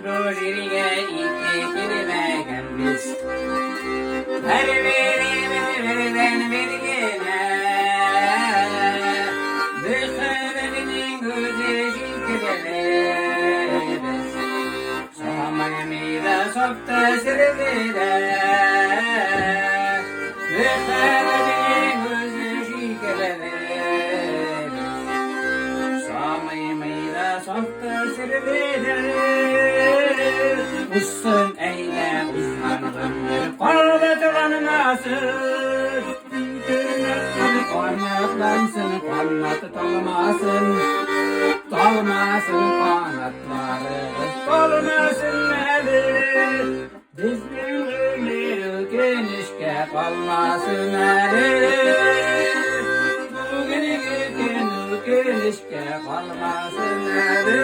бу җиргә ике килмәгәнбез. Һәрберебез бердән бер генә. Бөкренең үзе шикелле без. Самый да саф тәэсирле дә. Бөкренең үзе шикелле без. Самый да саф тәэсирле дә. Узсын әйдә узган гомер кабатланмасын. Канатлансын, канаты талмасын, талмасын канатларыбыз, талмасын әле. Безнең гомер үкенечкә калмасын әле. Бүгенге көн үкенечкә калмасын әле.